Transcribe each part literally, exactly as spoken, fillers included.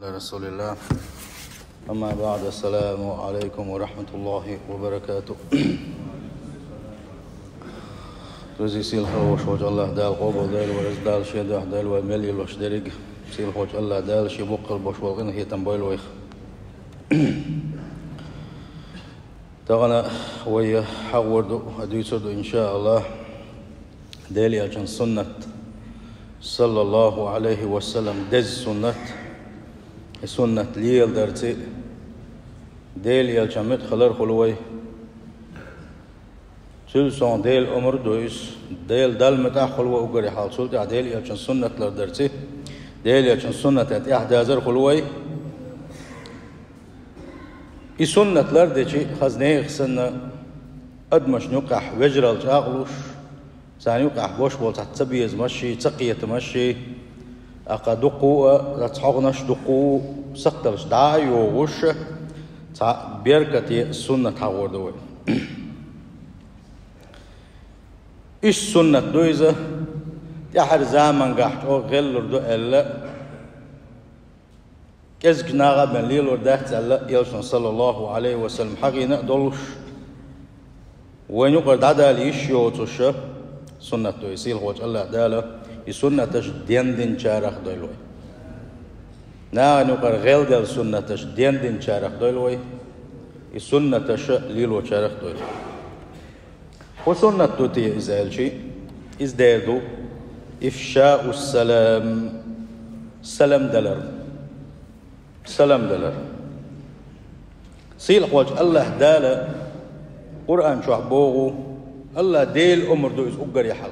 رسول الله. أما بعد، السلام عليكم ورحمة الله وبركاته. Дезий сийлахь волчу Аллах Дала къобалдойла вай, Дала шен дуьхьа дойла вай мел йолуш дерриг. Сийлахь волчу Аллах Дала шен буккъал болуш болу къинхетам бойла вайх. Тахана вай хьагӀор ду, дуьйцур ду, иншааллахӀ, Делан Элчан суннат, саллаллаху Ӏалайхи ва саллам, деза суннат. И суннат леладарца Делан Элчан муьтӀахь хилар хуьлу вай. Цуьнан сонг Делан омра ду иза, Делан Далла муьтӀахь хуьлу вай уггаре хьалха, цул тӀаьхьа Делан Элчан суннат лардерца Делан Элчан суннатан тӀаьхьа дазар хуьлу вай. И суннат лардечи хаза нехан санна адамашна юкъахь вежаралла чӀагӀлуш, царна юкъахь бош болу цхьа цабезамаш а, цакхетамаш а, тӀаккха дуккха а, цхьа хьогӀанаш а дуккха а сакхталлаш дӀа а йогӀуш, цхьа беркате суннат хьагӀор ду вай. Иштта суннат ду иза, тӀаьхьара замангахь чӀогӀа гӀеллур ду аьлла, кӀезиг нахана бен лелор дац аьлла, Элчано, саллаллаху Ӏалайхи ва саллам, хьахийна а долуш, вайна юкъара дӀадала йиш йоцуш суннат ду и, сийлахь волчу Аллах Дала и суннаташ дендинчарах дойла вай. Нахана юкъара гӀелделла суннаташ дендинчарах дойла вай, и суннаташ лелочарах дойла вай. ХӀун суннат ду те иза аьлчи? Иза дера ду: «Ифшаус салам», салам далар. Салам далар. Сийлахь волчу Аллах Дала Къуръан чохь боху, Аллах Делан омра ду иза уггаре хьалха: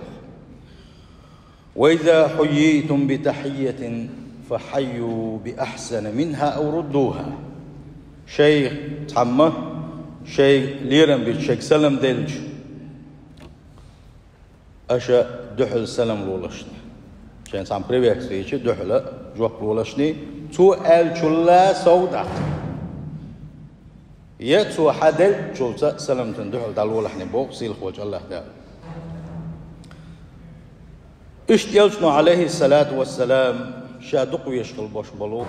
«Ва иза хьуййитум би тахьиййатин, фа хьаййу би ахьсана минхьа ау руддухьа». Шайх цхьамма шайга лерам бича, шайга салам делча, аша дуьхьал салам лолашни. Шайна цхьамма приветствие йича, дуьхьала жоп лолашни, цо аьллачул а сов дӀа. Я цо хьан деллачул а саламтана дуьхьал дӀалолахьни, боху сийлахь волчу Аллах Дала. Иштта Элчано, Ӏалайхиссалату вассалам, ша дукха везаш хила бош болу,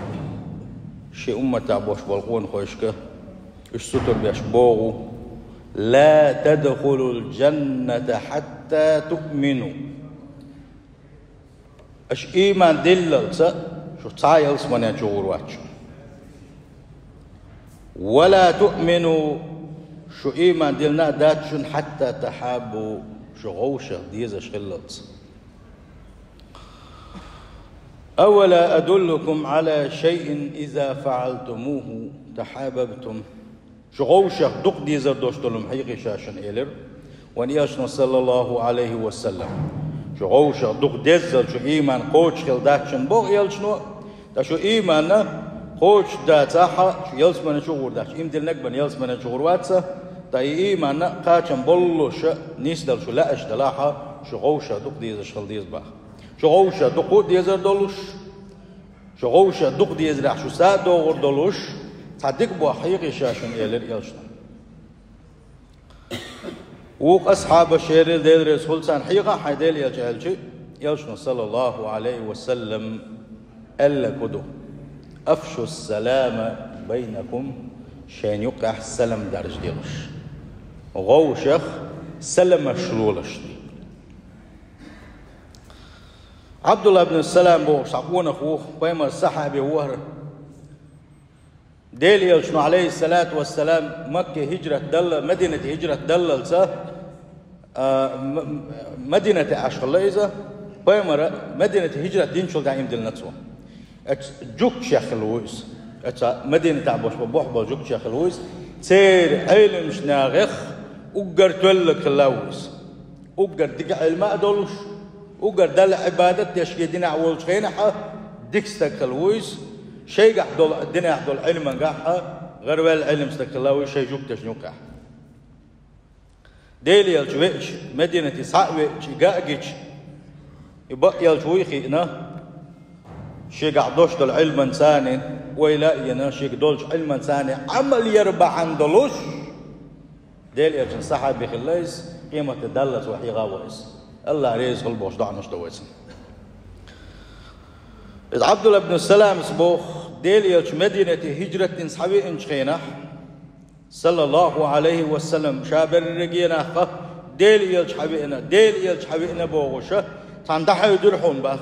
шен умматехь бош болу къонахойшка, уьш сутара беш боху: «Ла тадхулул джанната хьатта туъмину». Аша ийман диллалца шу цхьа а ялсамане чу гӀур вац. «Ва ла туъмину», шу ийман диллина а дац шуна, «хьатта тахьаббу», шу гӀовшах дезаш хиллалца. «Авала адуллукум Ӏала шайин иза фаӀалтумуху тахьабабтум». Шу гӀовшах дукха дезар долуш долу хӀума хьехий ша шуна, элира вайн Элчано, саллаллаху Ӏалайхи ва саллам. Шу гӀовшах дукха деззал шу ийман кхочуш хила дац шуна, боху Элчано, ткъа шу ийманна кхочуш дацахь а, шу ялсамане чу гӀур дац, ийман диллинарг бен ялсамане чу гӀур вац, ткъа и ийманна кхачам боллуш а нисдала шу лаьаш далахь а, шу гӀовшах дукха дезаш хила деза боху. Шу гӀовшах дукха а дезар долуш, шу гӀовшах дукха дезарехь шу са а догӀур долуш, цхьа дика боху хьехий ша шуна, элира Элчано. Вукху асхьабаша, Делан реза хуьлда царна, хьеха а хьайн Делан Элча аьлча, Элчано, саллаллаху Ӏалайхи ва саллам, аьлларг хӀун ду: «Афшус салама байнакум», шайна юккъехь салам даржаделаш. ГӀовшах саламаш лолашни. Ӏабдулла ибн Салам бохуш цхьа къонах ву, пайхамаран сахьаби ву хӀара. Делан Элчано, Ӏалайхиссалату вассалам, Макке хӀижрат далла, Мадинате хӀижрат даллалца, а, М-, М-, Мадинате Ӏаш хилла иза. Пайхамара Мадинате хӀижрат динчул тӀаьхьа ийман диллина цо. Оцу жуьгташех хилла ву иза. Оцу Мадинатехь болуш болу бохь болу жуьгташех хилла ву иза. Церан Ӏеламнахех уггар тоьллаг хилла ву иза. Уггар дика Ӏилма а долуш, уггар Далла Ӏибадат деш, шен динехь волчу хенахь а дика стаг хилла ву иза. Шайгахь долу, динехь долу Ӏилманехь а гӀараваьлла Ӏилма стаг хилла ву иза шайн жуьгташна юккъехь. Делан Элча веача, Мадинате схьа а веача, и га а гича, и бакъ Элча вуй хиъна, шегахь долуш долу Ӏилманца а ойла а йина, шега долчу Ӏилманца а Ӏамал яр бахьана долуш, Делан Элчан сахьаби хилла иза, къематде даллалц вай хьеха а вара иза. Аллах реза хуьлда бохуш доӀанаш до вай цунна. Иза Ӏабдулла ибн Саламас боху, Дела Элча Мадинате хӀижрат дина схьавеанчу хенахь, саллаллаху Ӏалайхи ва саллам, ша берригенахха Дела Элча схьавеана, Дела Элча схьавеана бохуша, цхьаьна дӀахьевдира хьуна бах.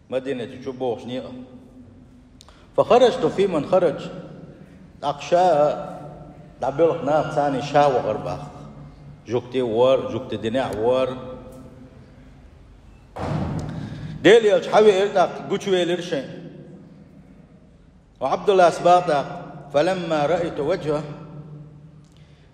Мадинате чу бохуш некъа. فخرجت في من خرج. ТӀаккха ша дӀабоьлху нах царний ша вахара бах. Жугтий вара, жугтий динехь вара. Дела Элча схьавеара тӀаккха, гучувелира шайн. Ва Ӏабдуллас бах тӀаккха: فلما رأيت وجهه,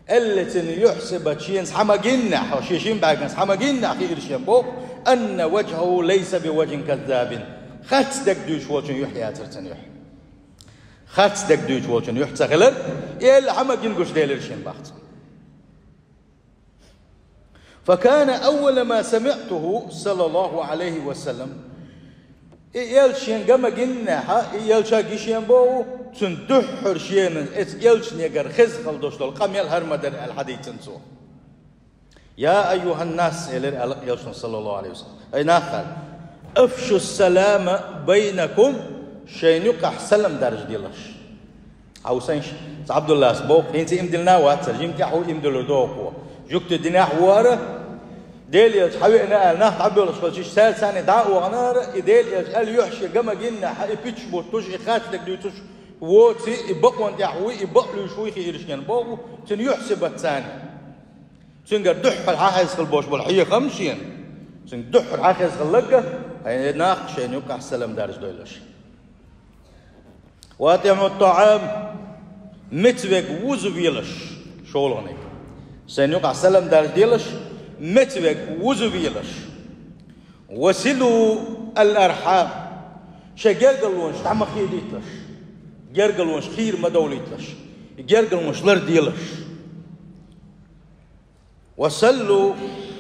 аьлла цуьнан юьхь-сибат шена схьа ма гиннехь, шен шин бӀаьргана схьа ма гиннехь хиира шена боху, أن وجهه ليس بوجه كذاب. Харц дерг дуьйцуш волчун юьхь яцара цуьнан юьхь. Харц дерг дуьйцуш волчун юьхь ца хилар, и аьлла схьа ма гина гучуделира шена бах цо. فكان أول ما سمعته صلى الله عليه وسلم. И Элча шена ган ма гиннехь, и Элча гина шена боху, цуьнан дуьххьара шена оцу Элчанегара хезна хила долуш долу къамел хӀара ма дара аьлла хьадийцина цо. يا أيها الناس, элира аьлла Элчано, саллаллаху Ӏалайхи ва саллам: ай нах, أفشوا السلام بينكم, шайна юкъахь салам даржаделаш. Хьовсийша, цу Ӏабдуллас боху, хӀинца ийман диллина вац цара, жимма тӀаьхьа ву ийман диллар доху. Жугтий динехь вара, Дела Элча схьавеана аьлла, нах дӀабоьлхуш хилча, цара царний дӀа а вахана, и Дела Элча аьлла юьхь шен ган ма гиннехь, и пичча буттуш, и харц дерг дуьйцуш воций, и бакъонан тӀехь вуй, и бакъ луьйш вуй хиира шена боху, цуьнан юьхь-сибат царний. Цуьнгара дуьххьара схьахезна хила болуш болу хьехам шена. Цуьнга дуьххьара схьахезна хиларг, хьайн нах, шайна юкъахь салам даржадойла аша. وأطعموا الطعام, меца верг вуза велаш, шолгӀаниг. Шайна юкъахь салам даржаделаш, меца верг вуза велаш. وصلوا الأرحام, шайн гергарлонаш дӀа ма хедийталаш, гергарлонаш хийра ма довлийталаш, гергарлонаш ларделаш. وصلوا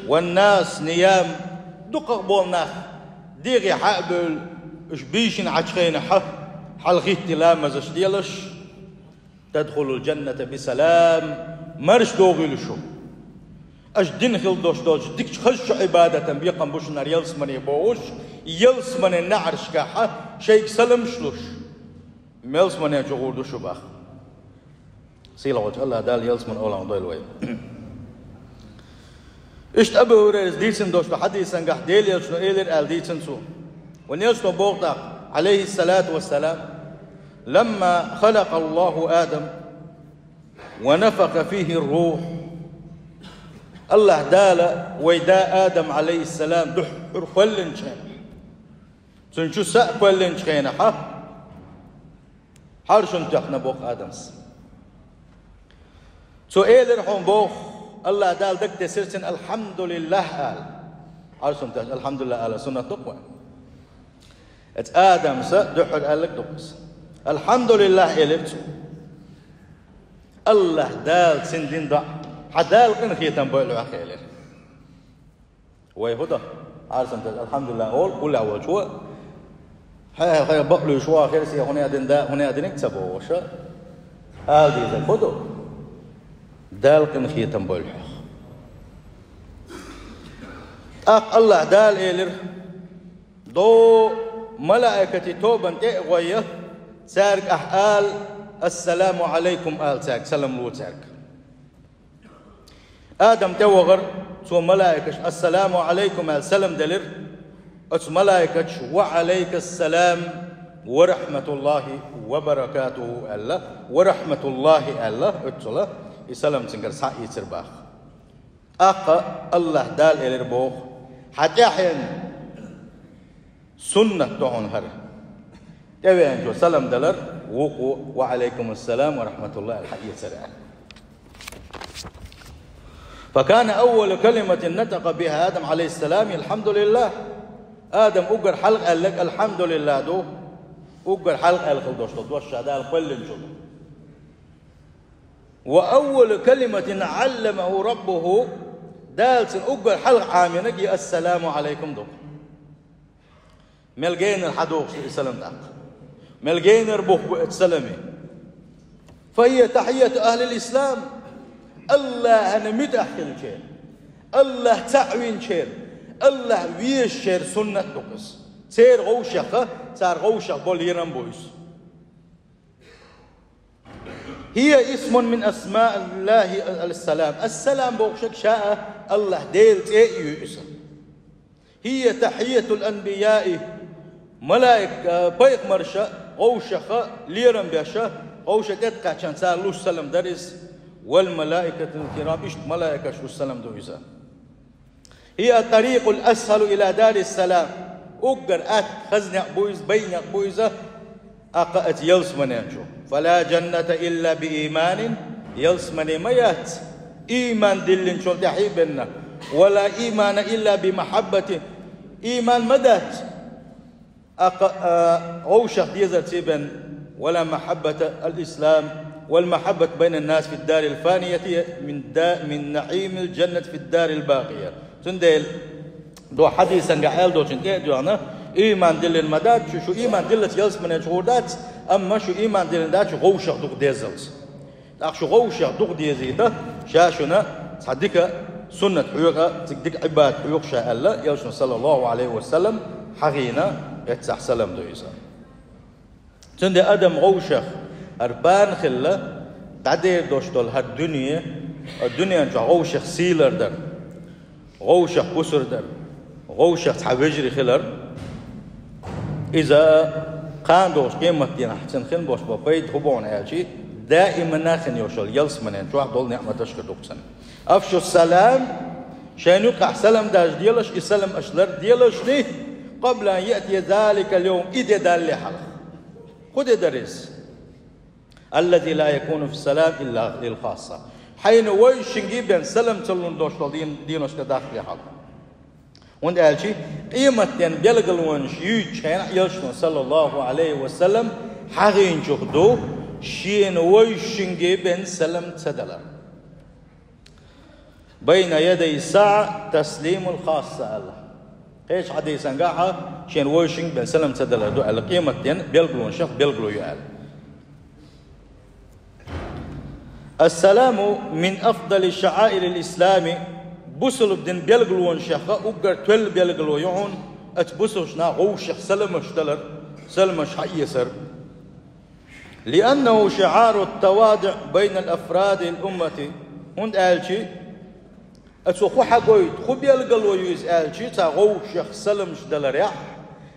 والناس نيام, дукхах болу нах дегӀе схьа а бевлла, уьш бийшина Ӏачу хенахь хьалахӀитта ламазаш делаш, تدخلوا الجنة بسلام, марша догӀийла шу. Аша дина хила долуш долчу дикачу хазачу Ӏибадатан бекхам бу шуна хӀара ялсамане бохуш, ялсаманин неӀаршкахь шайга саламаш луш, ялсамане чу гӀур ду шу бах. Сийлахьчу АллахӀ Дала ялсаманин оьгӀазлонах дойла вай. Иштта Абу ХӀурайрас дийцина долчу хьадисангахь Дела Элчано элира аьлла дийцина цо. Вайн Элчано боху тӀаккха, Ӏалайхиссалату вассалам: لما خلق الله آدم ونفخ فيه الروح. АллахӀ Дала вай да Адам, Ӏалайхиссалам, дуьххьара кхоьллинчу хенахь, цуьнан чу са а кхоьллинчу хенахь, хьаршун тоьхна боху Адамс. Цо элира хьуна боху, АллахӀ Дала дагатесира цуьнан «АлхьамдулиллахӀ» ала. Хьаршун тоьхна «АлхьамдулиллахӀ» ала суннат ду-кх вайн. Эцу Адамса дуьххьара аьлларг ду-кх иза. «АлхьамдулиллахӀ» элира цо. АллахӀ Дала цуьнан дина доӀа: «Хьан Дала къинхетам бойла хьох», — элира. Вай хӀун до? Хьаршун тоьхна «АлхьамдулиллахӀ» олу, уллехь волчо: «Хье, хье, бакъ луьйш ву хьо, хӀара се хӀунда а дина, да хӀунда а динарг», — ца бохуш, ала дезарг хӀун ду? «Дала къинхетам бойла хьох». ТӀаккха АллахӀ Дала элира: «До малаикатийн тобанна тӀе а гӀой, цаьрга ахь ала: „Ассаламу Ӏалайкум“, ала цаьрга, салам ло цаьрга». Адам тӀевахара, цо малаикаша «Ассаламу Ӏалайкум» аьлла салам делира. Оцу малаикаша «Ва Ӏалайкассалам ва рахьматуллахӀи ва баракатухӀу» аьлла, «Ва рахьматуллахӀи» аьлла, оццула и салам цуьнгара схьаийцира бах. ТӀаккха АллахӀ Дала элира боху: «Хьан тӀаьхьенна суннат ду хьуна хӀара. ТӀевеанчо салам далар, вукхо „Ва Ӏалайкумуссалам ва рахьматуллахӀ“ аьлла хьаэцар», — аьлла. «Факана аввалу калиматин натака биха Адам Ӏалайхиссалам, алхьамдулиллахӀ». Адам уггар хьалха аьлларг «АлхьамдулиллахӀ» ду. Уггар хьалха аьлла хила долуш долу дош ша Дала кхоьллинчул. «Ва аввалу калиматин Ӏалламаху РаббухӀу». Дала цунна уггар хьалха Ӏамийнарг и «Ассаламу Ӏалайкум» ду. Мел генара хьадогӀуш ду и салам тӀаккха? Мел генара бух бу оцу саламе? «ФахӀия тахьийяту ахӀлил ислам». АллахӀана муьтӀахь хилчеран, АллахӀ цхьаъ винчеран, АллахӀ везачеран суннат ду-кх иза. Церан гӀовшех цар вовшах бо лерам бу иза. هي اسم من أسماء الله السلام. Ас-Салам бохуш ша а АллахӀ Делан цӀе а ю иза. هي تحية الأنبياء. Малаик-, а, пайхамарша вовшаха лерам беша, вовша тӀе а кхаьчна цар луш салам дар иза. والملائكة الكرام, иштта малаикаш луш салам ду иза. هي الطريق الأسهل إلى دار السلام. Уггар атта хаза некъ бу иза, бай некъ бу иза, аккха а ялсаманен чу. فلا جنة إلا بإيمان. Ялсамане ма яц, иман диллинчул тӀаьхьа а бенна. ولا إيمان إلا بمحبة. Иман ма дац, аккха а вовшах дезарца а бен. ولا محبة الإسلام. والمحبة بين الناس في الدار الفانية من دا-، من نعيم الجنة في الدار الباقية. Цундела, до хьадисангахь аьлла долчун тӀе а доьгӀна, иман диллина ма дац шу, шу иман диллалц ялсамане чу гӀур дац, амма шу иман диллина дац шу вовшах дукха дезалц. ТӀаккха шу вовшах дукха дезийта, ша шуна цхьа дика суннат хьоькъу, цига дика Ӏибадат хьоькъу ша аьлла, Элчано, саллаллаху Ӏалайхи ва саллам, хьахийна, эццахь салам ду иза. Цундела адам вовшах, хӀара бан хилла, дӀадер долуш долу хӀара дуьне, хӀара дуьнен чохь вовшах сий лардар, вовшах бусар дар, вовшах цхьа вежарий хилар. Иза кхана долуш къематдийнахь цунна хин болуш бо пайда хӀун бу хьуна аьлчи, даимана хин йолуш йолу ялсаманен чохь долу неӀматаш хир ду-кх цунна. أفشوا السلام, шайн юккъахь салам даш делаш, и салам аша лар делашни, قبل أن يأتي ذلك اليوم, и де далале хьалха. ХӀун де дара иза? الذي لا يكون في السلام إلا للخاصة. Хьайна вайшинге бен салам ца лун долуш долу ден-, деношка дахле хьалха. ХӀунда аьлча, къематден белгалонаш юьйцучу хенахь Элчано, саллаллаху Ӏалайхи ва саллам, хьахийначух ду шена вайшинге бен салам ца далар. بين يدي الساعة تسليم الخاصة аьлла. Кхечу хьадисангахьа шена вайшинга бен салам ца далар ду аьлла, къематден белгалонашах белгало ю аьлла. السلام من أفضل شعائر الإسلام, бусалба дин белгалонашеха уггар тоьлла белгало ю хьуна, оцу бусалбачу наха вовшех саламаш далар, саламаш хьаэцар. لأنه شعار التواضع بين الأفراد الأمة, хӀунда аьлча оцо хӀун хьагойту, хӀун белгало ю иза аьлча, цхьа вовшех саламаш даларехь,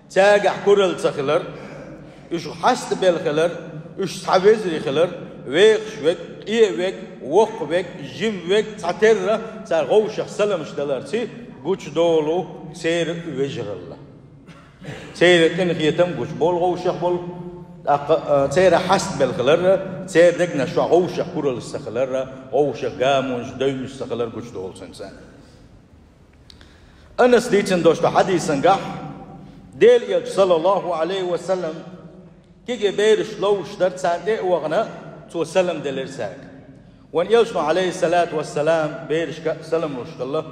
цаьргахь куралла ца хилар, уьш хьастабелла хилар, уьш цхьа вежарий хилар, вехаш верг, къе верг, воккха верг, жима верг, цхьатерра цара вовшех саламаш даларца гучудолу церан вежаралла. Церан къинхетам гучуболу вовшех болу, тӀаккха, а, церан хьастабелла хиларра, церан дегнаш чохь вовшех кураллаш ца хиларра, вовшех гамонаш, девнаш ца хилар гучудолу цуьнца. Анаса дийцина долуш долу хьадисангахь, Делан Элча, саллаллаху Ӏалайхи ва саллам, кегий бераш ловзуш дара, царна тӀе а вахана, цо салам делира цаьрга. Вайн Элчано, Ӏалайхиссалату вассалам, берашка а салам луш хилла.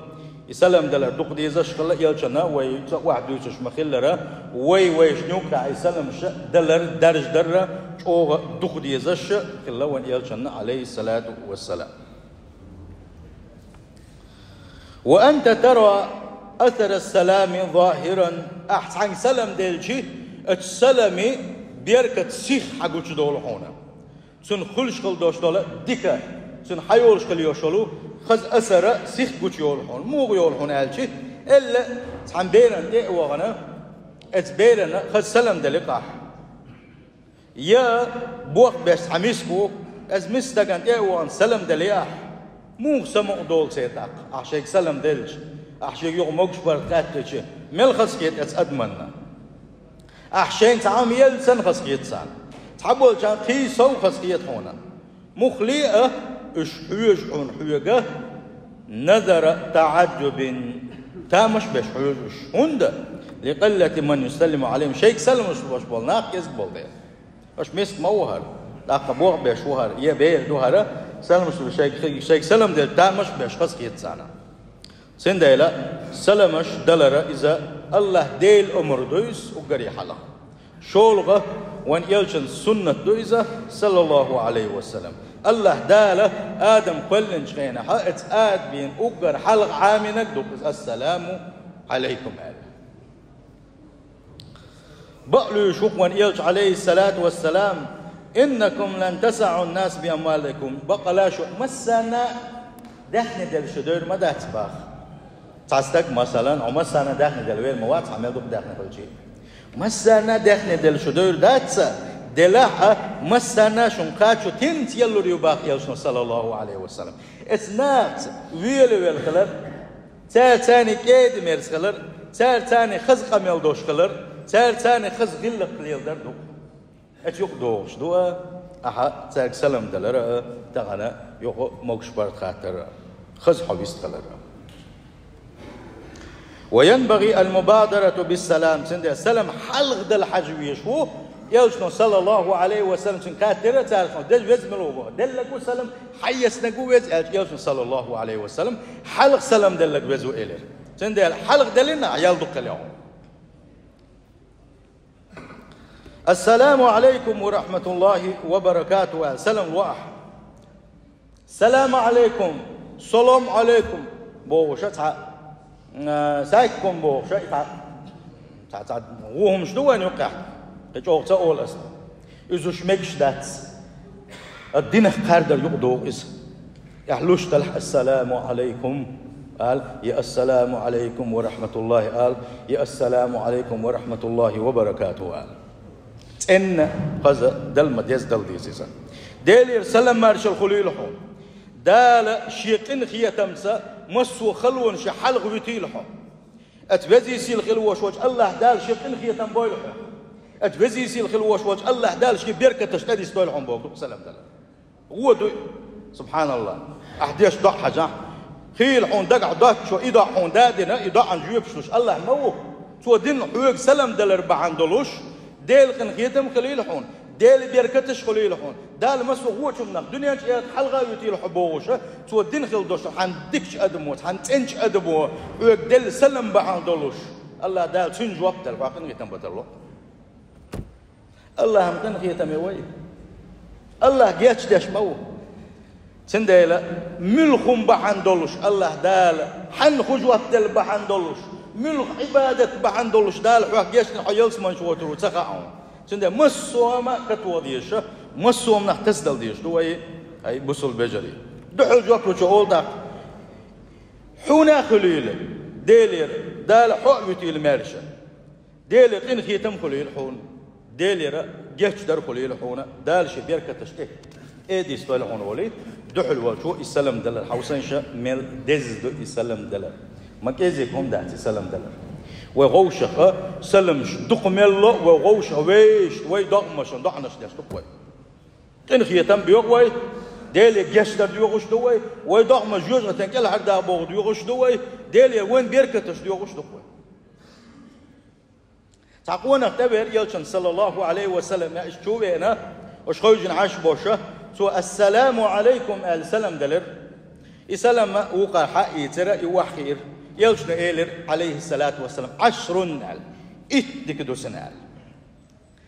И салам далар дукха дезаш хилла, Элчанна вай цкъа охьадуьйцуш ма-хиллара, вай вайшна юккъехь и саламаш далар, даржадарра чӀогӀа дукха дезаш хилла вайн Элчанна, Ӏалайхиссалату вассалам. وأنت ترى أثر السلام ظاهرا, ахь цхьаьнга салам делчи, оцу салами беркат сих хьагучудолу хьуна. Цунна хуьлуш хила долуш долу дика, цунна хьайолуш хила йолуш йолу хаза асара сих гучу йолу хьуна. Муха йолу хьуна аьлчи, элла цхьана беран тӀе а вахана, оцу берана хаза салам делира ахь. Я бохбеш цхьа миска ву, оцу миска стагана тӀе а вахана салам делира ахь. Муха самукъа долу церан тӀаккха, ахь шайга салам делча, ахь шайга юха могуш барт кхаьчча, мел хазахета оцу адаманна? Ахь шайна цхьа хӀума елла санна хазахета царна. Цхьаболчарна кхин сов хазахета хьуна. Муха ле а, уьш хьоьжу хьуна хьоьга, نظر تعجب, тамаш беш хьоьжу уьш. ХӀунда? لقلة من يسلم عليهم, шайга саламаш луш болу нах кӀезиг болу дела. Аша миска ма ву хӀара, тӀаккха бохбеш ву хӀара, я бер ду хӀара, саламаш луш шайга, шайга салам делча тамаш беш хазахета царна. Цундела саламаш далара иза АллахӀ Делан омра ду иза уггаре хьалха. ШолгӀа, вайн Элчан суннат ду иза, саллаллаху Ӏалайхи ва саллам. АллахӀ Дала адам кхоьллинчу хенахьа, оцу адамийн уггар хьалха Ӏамийнарг ду иза, «Ассаламу Ӏалайкум» аьлла. Бакълуьйш ву-кх вайн Элча, Ӏалайхиссалату вассалам: «Иннакум лан тасаӀун-нас биамваликум». Бакъ аьлча, шу массарна а даьхни делла шун девр ма дац, баха. Цхьа стаг, масала, хьо массарна а даьхни делла вер ма вац, хьа мел дукха даьхни хилча а. Массарна а даьхни делла шун девр дац, делахь а, массарна а шун кхачо тӀемаца еллар ю, баха Элчано, саллаллаху Ӏалайхи ва саллам. Эцу нахаца велавелла хилар, цара царна кӀеда-мерза хилар, цара царна хаза къамел деш хилар, цара царна хаза гӀиллакх леладар ду. Эцу юкъа догӀуш ду а, ахьа цаьрга салам далар а, тахана юха могуш-паргӀат хаттар а, хаза хьо вистхилар а. «Ва янбагӀи аль-мубадарату бис-салам», цундела салам хьалха дала хьажа везаш ву. Элчано, саллаллаху Ӏалайхи ва саллам, цуьнга хаьттира цара: «Хьо деза веза мила ву? Делларг ву салам, хьаэцнарг ву веза?» аьлча, Элчано, саллаллаху Ӏалайхи ва саллам, «Хьалха салам делларг веза ву», элира. Цундела хьалха делла, ял дукха хила хьуна. «Ассаламу Ӏалайкум ва рахьматуллахӀи ва баракатухӀу», аьлла, салам ло ахьа. «Саламу Ӏалайкум», «Салам Ӏалайкум» бохуш а цхьа, а, «Сайккум» бохуш а цхьа, цхьа, цхьа вон хӀумаш ду вайна юккъехь, кхин чӀогӀа ца олу аса. Иза уьш мегаш дац. Ткъа динах кхардар юкъа догӀу иза. Ахь луш делахь: «Ассаламу Ӏалайкум», ала, я «Ассаламу Ӏалайкум ва рахьматуллахӀи», ала, я «Ассаламу Ӏалайкум ва рахьматуллахӀи ва баракатухӀу», ала. ЦӀена хаза дала ма деза, дала деза иза. Делера салам-маршалла хуьлийла хьуна. Дала Шен къинхетамца массо а халонаш хьалха вуьтийла хьо. Оцу веза-сийлахь хила волуш волчу АллахӀ Дала Шен къинхетам бойла хьо. Оцу веза-сийлахь хила волуш волчу АллахӀ Дала Шен беркаташ тӀедистойла хьуна боху ду салам далар. Вон дуй, субхьаналлахӀ. Ахь деш доӀа хьажахь, хийла хьуна дагахь доцучо и доӀа хьуна дадина, и доӀан жоьпаш луш АллахӀ ма ву. Цо дина хьоьга салам далар бахьана долуш, Делан къинхетам хуьлийла хьуна, Делан беркаташ хуьлийла хьуна. Дала массо а вочуннах дуьнен чу эрта хьалха а вуьтийла хьо бохуша, цо дина хила долуш хьан дикачу адамо, хьан цӀеначу адамо хьоьга делла салам бахьана долуш, АллахӀ Дала цуьнан жоп дала, хьо къинхетам бан тарло. АллахӀан къинхетаме вай. АллахӀ гечдеш ма ву. Цундела муьлха хӀума бахьана долуш АллахӀ Дала хьанна хӀун жоп делла бахьана долуш, муьлха Ӏибадат бахьана долуш Дала хьох гечдина, хьо ялсаманчу вотур ву ца хаьа хьуна. Цундела массо а хӀума а катоха дезаш, массо а хӀуманах тасадала дезаш ду вай, хӀай бусалба вежарий. Дуьхьал жоп лучо олу тӀаккха: хьуна а хуьлийла Делера, Дала хьо а вуьтийла маьрша. Делера къинхетам хуьлийла хьуна, Делера гечдар хуьлийла хьуна, Дала Шен беркаташ тӀе, тӀе дистойла хьуна олий, дуьхьал волчо и салам далар, хьовсанша, мел деза ду и салам далар. Ма кӀезиг хӀума дац и салам далар. Вай гӀовшаха саламаш дукха мел ло, вай гӀовшаха вешан, вай догӀмашна доӀанаш деш ду-кх вай. Къинхетам боьху вай, Деле гечдар доьхуш ду вай, вай догӀмаш жоьжахатин кӀелхьардаха боху доьхуш ду вай, Деле вайн беркаташ доьхуш ду-кх вай. Цхьа къонах тӀевеара Элчанна, саллаллаху Ӏалайхи ва саллам, аьшка чу а веана, уьш хевшина Ӏаш боша, цо: «Ассаламу Ӏалайкум», аьлла, салам делира. И салам вукхара хьаийцира, и охьахиира. Элчано элира, Ӏалайхиссалату вассалам: «Ӏашрун», аьлла, «итт дика ду цуьнан», аьлла.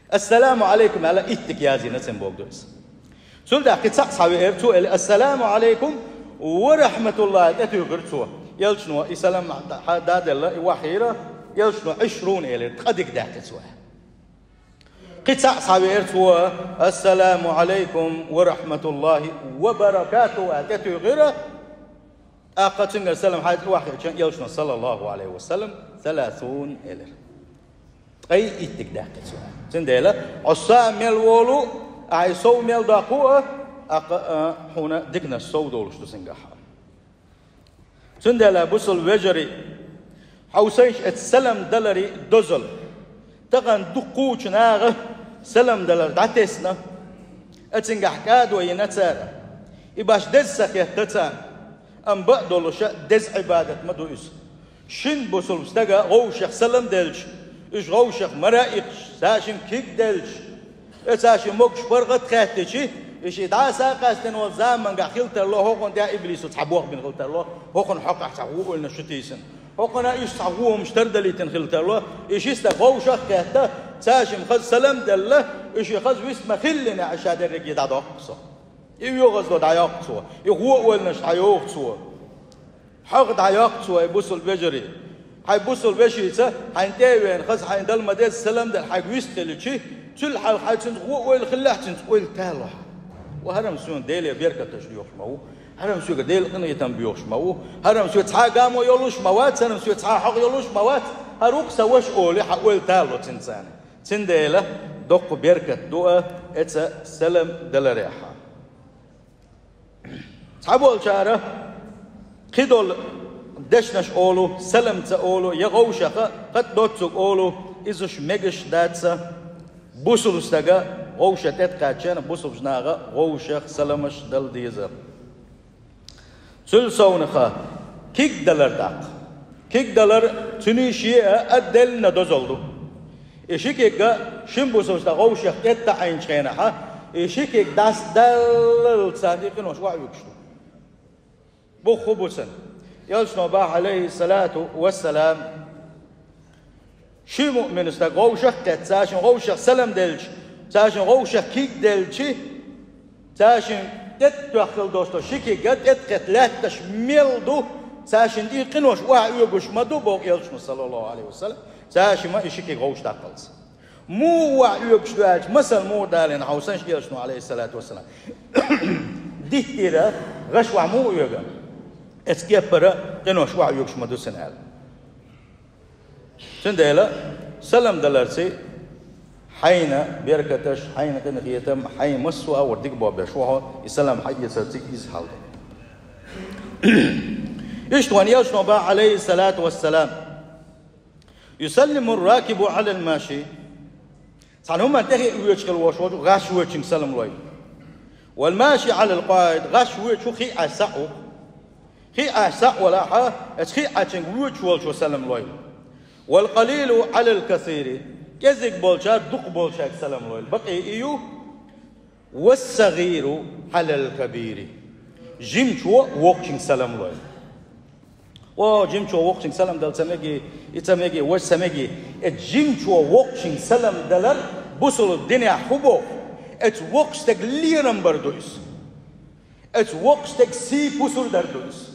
«Ассаламу Ӏалайкум», аьлла, итт дика яздина цуьнан боху ду иза. Цул тӀаьхьа кхин цхьаъ схьавеара, цо элира: «Ассаламу Ӏалайкум ва рахьматуллахӀ», тӀетуьйхира цо. Элчано и салам хьададелла, и охьахиира, Элчано: «Ӏишрун», элира, ткъа дика даьккхи цо. Кхин цхьаъ схьавеара, цо: «Ассаламу Ӏалайкум ва рахьматуллахӀи ва баракатухӀу», аьлла, тӀетуьйхира. ТӀаккха цуьнгара салам хьаьдда охьахиъча, Элчано, саллаллаху Ӏалайхи ва саллам: «Саласун», элира. Ткъе итт дика даьккхи цо. Цундела хьо са мел волу, ахьа сов мел доккху а, тӀаккха, а, хьуна диканаш сов долуш ду цуьнгахь. Цундела, бусалба вежарий, хьовсайша эцу салам даларе дозалла. Тахана дуккхачу наха салам далар дӀатесна, а цуьнгахь кӀадо йина цара. И баш деза ца хетта царна, амма бакъдолуша деза Ӏибадат ма ду иза. Шина бусалба стага гӀовшех салам делча, уьш гӀовшех мара а иккхаш, цаьшин куьг делча, э, цаьшин могуш паргӀат а хаьттича, и ши дӀа а сакъаьстина волу замангахь хила тарло, хӀокхунна тӀе иблисо цхьа бохбина хила тарло, хӀокхунна хьокъехь цхьа гӀуъолнаш шу тийсина, хӀокхунна уьш цхьа гӀуъамаш тардалийтина хила тарло, и ши стаг гӀовшах а кхетта, цаьшин хаза салам а делла, уьш и хаза вист ма-хиллинехь, ша дерриге дӀадоккху со. И оьгӀаздо дӀайоккху цо, и гӀуъолнаш дӀайоху цо. ХьагӀ дӀайоккху цо, ай бусалба вежарий. Хьайн бусалба вешийца, хьайна тӀе а веана, хаза хьайна дала ма деза салам дала хьайга вист хилча, цул хьалха хьай цунца гӀо ойла хилалехь, цунца ойла тало хьа. Ва хӀара-м суна Деле беркаташ доьхуш ма ву, хӀара-м соьга Делан къинхетам боьхуш ма ву, хӀара-м соьга цхьа а гамо йолуш ма вац, хӀара-м соьга цхьа а хьогӀ йолуш ма вац, хӀара ву-кх сан ваша олий хьа ойла тало цунца. Цундела доккха беркат ду а эца салам даларехьа. Цхьаболчара кхидолу дешнаш олу, салам ца олу, я гӀовшаха кхатӀа доццуг олу, иза уьш мегаш дац. Бусулба стага гӀовша тӀе а кхаьччана, бусулба наха гӀовшах саламаш дала деза. Цул совнаха киг далар тӀаккха. Киг далар цуьнан шен а отдельно дозалла ду. И ши кигга шин бусалба стаг гӀовшах тӀе а таӀийначу хенахьа, и ши киг дӀасадаллалц царна и къинош охьаоьгуш ду. Бух хӀун бу цуьнан? Элчано боху, Ӏалайхиссалату вассалам, ши муъмин стаг гӀовшах а кхетта, цаьршинна гӀовшах салам делча, цаьршинна гӀовшах киг делча, цаьршинна тӀе а тоьхкина долуш долу ши киг а тӀе а кхетта лаьтташ мел ду, цаьршинна и къинош охьаоьгуш ма ду, боху Элчано, саллаллаху Ӏалайхи ва саллам, цаьршимма и ши киг гӀовшах даккхалц. Муха охьаоьгуш ду аьлча, масал муха далийна хьовсийша Элчано, Ӏалайхиссалату вассалам. Диттера гӀаш охьа муха оьгу? Эцу кеппара къинош охьаоьгуш ма ду цуьнан аьлла. Цундела салам даларца хьайна беркаташ, хьайна къинхетам, хьайн массо а агӀор дика боху беш ву хьо, и салам хьаэцарца иза хьал ду. Иштта вайн Элчано боху, Ӏалайхиссалату вассалам: «Юсаллимур-ракибу Ӏалал-маши». Цхьана хӀуманна тӀе хиъна воьдуш хила волуш волчу гӀаш воьдучуьнга салам лой. «Вал-маши Ӏалал-къаӀид», гӀаш воьдуш ву хиъна схьа а ву. Хиъна схьа а валахьа, аса хиъначуьнга воьдуш волчо салам лой. «Вал-къалилу Ӏалал-касири», кӀезиг болчара дукха болчаьрга салам лой. Бакъий и ю: «Вас-сагӀиру Ӏалал-кабири», жимачо воккхачуьнга салам лой. О, жимачо воккхачуьнга салам дала ца мегий, и ца мегий, важа ца мегий. Эцу жимачо воккхачуьнга салам далар бусулба динехь хӀун боху? Эцу воккхачу стеган лерам бар ду иза. Эцу воккхачу стеган сий пусар дар ду иза.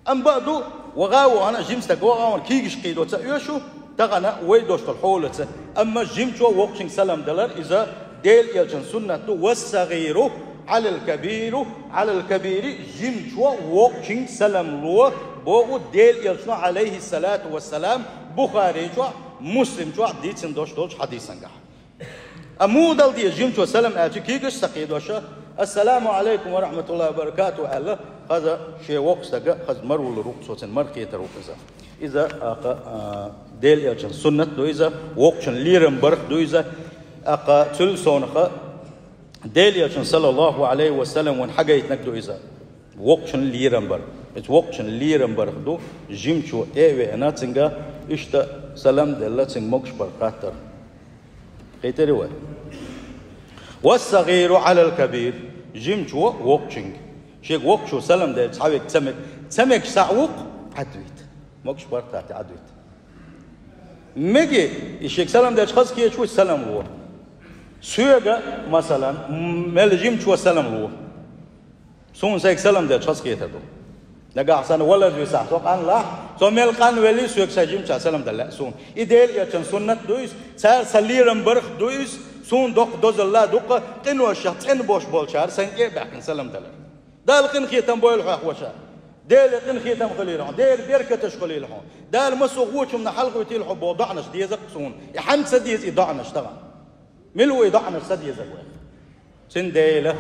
Амма бакъ ду, ваха а вахана, жима стаг ваха а вахана, кийгаш кхийдо ца оьшу, тахана вай дош долу хьолаца. Амма жимачо воккхачуьнга салам далар иза Делан Элчан суннат ду: «Вас-сагӀиру Ӏалал-кабиру, Ӏалал-кабири», жимачо воккхачуьнга салам ло, боху Делан Элчано, Ӏалайхиссалату вассалам, Бухари чохь, Муслим чохь дийцина дош долчу хьадисангахь. Амма муха дала деза жимачо салам аьлча, кийгаш а ца кхийдош, «Ассаламу Ӏалайкум ва рахьматуллахӀи ва баракатухӀу», аьлла, хаза шен воккхачу стага хаза мара вуллур ву-кх цо, цуьнан мара кхетар ву-кх иза. Иза, аккха, а, Делан Элчан суннат ду иза, воккхачун лерам барх ду иза, аккха, цул совнаха Делан Элчан, саллаллаху Ӏалайхи ва саллам, вайна хьагайтинарг ду иза. Воккхачун лерам бар. Иза воккхачун лерам барх ду, жимачо тӀе а веана, цуьнга иштта салам делла, цуьнга могуш бар хаттар. Кхийтира вай? «Вас-сагӀиру Ӏалал-кабир», жимачо воккхачуьнга. Шега воккхачо салам делча, цхьа верг ца мег-, ца мегаш схьа а ву-кх, Ӏадвита. Могуш бар хаттар, Ӏадвита. Меги, и шега салам делча хаза кхеташ ву, салам ло. Соьга, масалан, м-, мел жимачо салам ло. Суна сайга салам делча хаза кхетар ду. Нагахь санна валар висахь, со къанлахь, со мел къанвелли, соьга сайн жимачо салам дала лаьа суна. И Делан Элчан суннат ду иза, цара сан лерам барх ду иза, суна доккха дозалла ду-кх къиношах цӀена бош болчара сайна тӀе а баьхкина салам далар. Дала къинхетам бойла хьох, ваша. Делан къинхетам хуьлийла хьуна, Делан беркаташ хуьлийла хьуна. Дала массо а гӀочунна хьалхавитийла хьо боху доӀанаш деза-кх суна. И хьанна ца деза и доӀанаш тахана? Мила ву и доӀанаш ца дезарг вайх? Цундела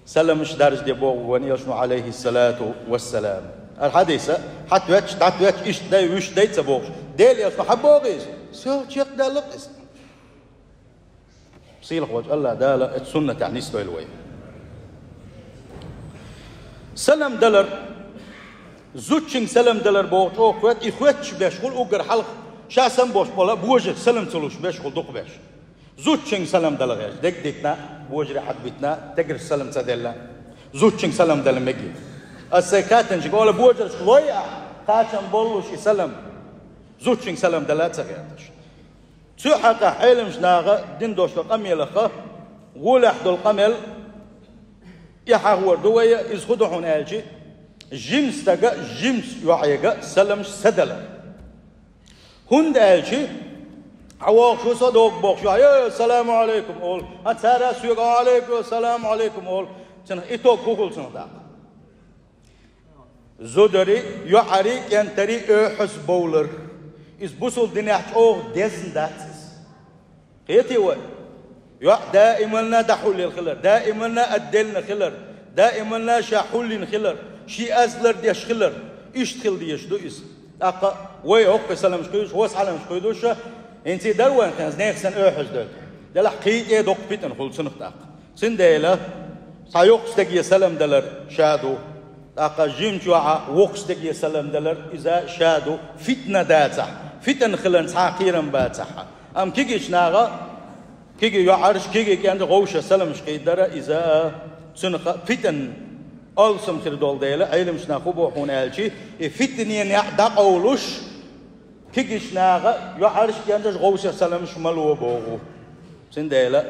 саламаш даржаде боху вайн Элчано, Ӏалайхиссалату вассалам. ХӀара хьадиса, хьатоьттуш, дӀатоьттуш, иштта дай, вуьшта дай ца бохуш. Делан Элчано хьан боху иза? Со чекхдаьлла-кх иза. Сийлахь волчу АллахӀ Дала эцу суннатехь нисдойла вай. Салам далар, зудчуьнга салам далар боху чӀогӀа хоьтту, и хоьттуш беш хуьлу уггар хьалха, ша самабош болу божарг салам ца луш беш хуьлу дукха беш. Зудчуьнга салам дала гӀерташ, дерг дитина, божаре Ӏадбитина, тегарш салам ца делла, зудчуьнга салам дала мегий? Аса сайн кхаьттинчуьнга олу, божаршка лой ахь, кхачам боллуш и салам, зудчуьнга салам дала а ца гӀерташ. Цу хьакъехь Ӏеламчу наха дина дош долу къамелаха, гӀолехь долу къамел, и хьахор ду вай, иза хӀун ду хьуна аьлчи, Жима стага жимача йоӀага саламаш ца далар. ХӀунда аьлча, хьавогӀуш ву со дог бохуш йоӀ, «Э, саламу Ӏалайкум», олу. ХӀан цара соьга, «Ӏалайкум салам, Ӏалайкум», олу. Цунах итог хӀун хуьлу цунах тӀаккха? Зударий, йоӀарий, кӀентарий оьхьаза бовлар. Иза бусалба динехь чӀогӀа дезна дац иза. Кхетий вай? ЙоӀ даиманна дӀахьулъелла хилар, даиманна отдельно хилар, даиманна ша хьулйина хилар, шен аз лардеш хилар. Иштта хила дезаш ду иза. ТӀаккха вай хӀокху саламаш кхуьйсуш, хӀокху саламаш кхуьйдуш, хӀинца дара вайн хенахь, нехан санна оьхьаза доьлху. Делахь кхин тӀе доккха питана хуьлу цунах тӀаккха. Цундела цхьа йоккха стаге салам далар ша ду. ТӀаккха жимачу йоӀа воккхачу стаге салам далар иза ша ду. Фитна дацахь, фитна хиларна цхьа а кхерам бацахь. Амма кегийчу наха, кегий йоӀарш, кегий кӀенташ вовшех саламаш кхийдар, иза цунах фитна алсам хир долу дела, Ӏеламчу наха хӀун боху хьуна аьлча, и фитненехь дӀакъовлуш, кегийчу наха йоӀарш, кӀенташ вовшех саламаш ма ло боху. Цундела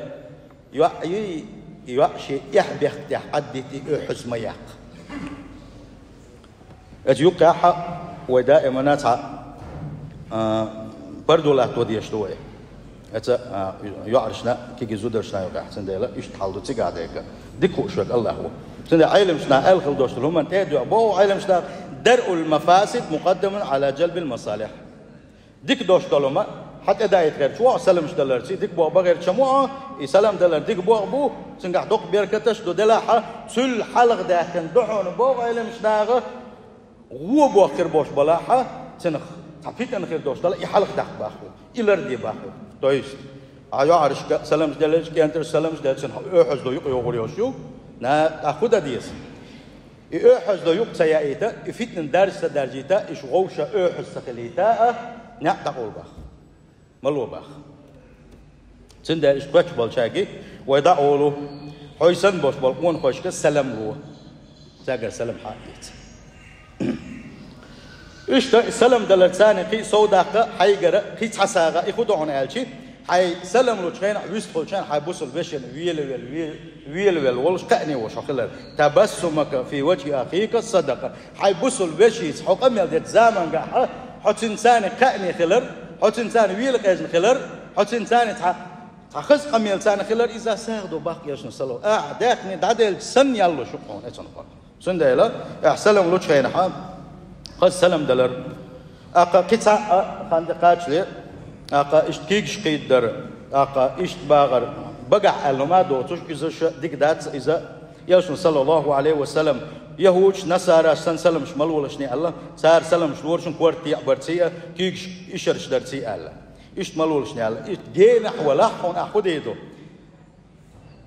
йоӀ юй, йоӀ шен эхь-бехк тӀехь Ӏаддитий, оьхьаза ма яккха. Оцу юккъехь вай даиманна цхьа, а, пардо латто дезаш ду вай. Оцу, а, йоӀаршна, кегий зударшна юккъехь, цундела иштта хьал ду цигахь дерг. Дика хууш верг АллахӀ ву. Цундела Ӏеламчу наха аьлла хила долуш долу хӀуманна тӀе а дуьхьа боху Ӏеламчу наха: «Даръул мафасид мукъаддамун Ӏала жалбил масалихь». Дика долуш долу хӀума хьан тӀе даийта гӀерташ ву хьо саламаш даларца, дика боху бан гӀерташ ма ву хьо, и салам далар дика боху бу, цуьнгахь доккха беркаташ ду делахь, цул хьалха даьккхина ду хьуна боху Ӏеламчу наха, вон боху хир болуш балахь, цунах цхьа питана хир долуш дала, и хьалха даккха боху, и ларде боху. То есть, а йоӀаршка саламаш делча, кӀентарш саламаш делча, цунах оьхьаза ду юкъа йогӀур йолуш ю, на, тӀаккха хӀун дан деза? И оьхьаза ду юкъа ца яийта, и фитнан даржа ца даржийта, и шу вовша оьхьаза ца хилийта а, некъ дӀакъовла боху. Ма ло боху. Цундела иштта кхоьчуш болчаьрга вай дӀакъовлу, хьо санна болуш болу къонахошка салам ло. Цаьргара салам хьа а дийца. Иштта салам далар царна кхин а сов даккха хьайгара, кхин цхьа сагӀа, и хӀун ду хьуна аьлча, хьайн салам лучу хенахь вистхуьлучу хенахь хьайн бусалба вешина велавелла, ве-, велавелла волуш кхаъне волуш хьо хилар. «Табассумука фи ваджхи ахика садакъа». Хьайн бусалба вешица хьо къамел дечу замангахь хьо цуьнца кхаъне хилар, хьо цуьнца велакъежна хилар, хьо цуьнца цхьа, цхьа хаза къамел царна хилар, иза сагӀа ду боху Элчано, саллаллаху. Ахьа даьхни дӀаделча санна ял луш ю хьуна оцунах. Цундела, ахь салам лучу хенахь, хаза салам далар. ТӀаккха кхин цхьа а хан тӀе кхачале, тӀаккха иштта куьйгаш кхийдар, тӀаккха иштта багӀар, багахь аьлла хӀума а доцуш, иза ша дика дац, иза Элчано, саллаллаху Ӏалайхи ва саллам, яхӀудаш, насараш санна саламаш ма лолашне аьлла, цара саламаш лораш корта тӀе а барций а, куьйгаш ишарш дарций аьлла. Иштта ма лолашне аьлла. Иштта генахь валахь хьуна ахь хӀун дийр ду?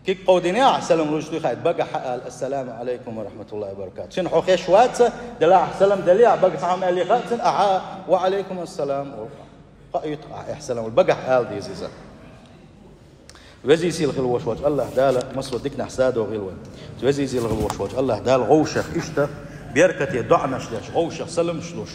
Куьг кховдийна ахь салам луш дуй хаийта, багахь а ала: «Ассаламу Ӏалайкум ва рахьматуллахӀи ва баракатухӀ». Цуьнан хьо хеш вац, делахь ахь салам дале а, бага цхьа хӀума аьллий хаьа цуьнан, ахьа: «Ва Ӏалайкум ассалам», олу. Хаийта ахь, ахь салам луш, багахь ала деза иза. Везий сийлахь хила волуш волчу АллахӀ Дала массо а диканехь садо хила вай. Везий сийлахь хила волуш волчу АллахӀ Дала вовшех иштта беркате доӀанаш деш, вовшех саламаш луш,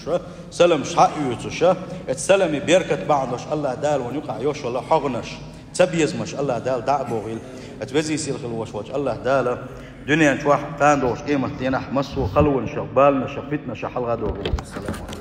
саламаш схьа а оьцуш, эцу саламе беркат бахьана долуш АллахӀ Дала вайна юкъахь йолуш йолу хьогӀанаш, цабезамаш АллахӀ Дала дӀа а бохийла. Эцу везий сийлахь хила волуш волчу АллахӀ Дала дуьнен чохь а, кхана долуш къематан дийнахь а массо а халонашах, баланашах, фитнашах хьалха дохийла. Ассаламу Ӏалайкум.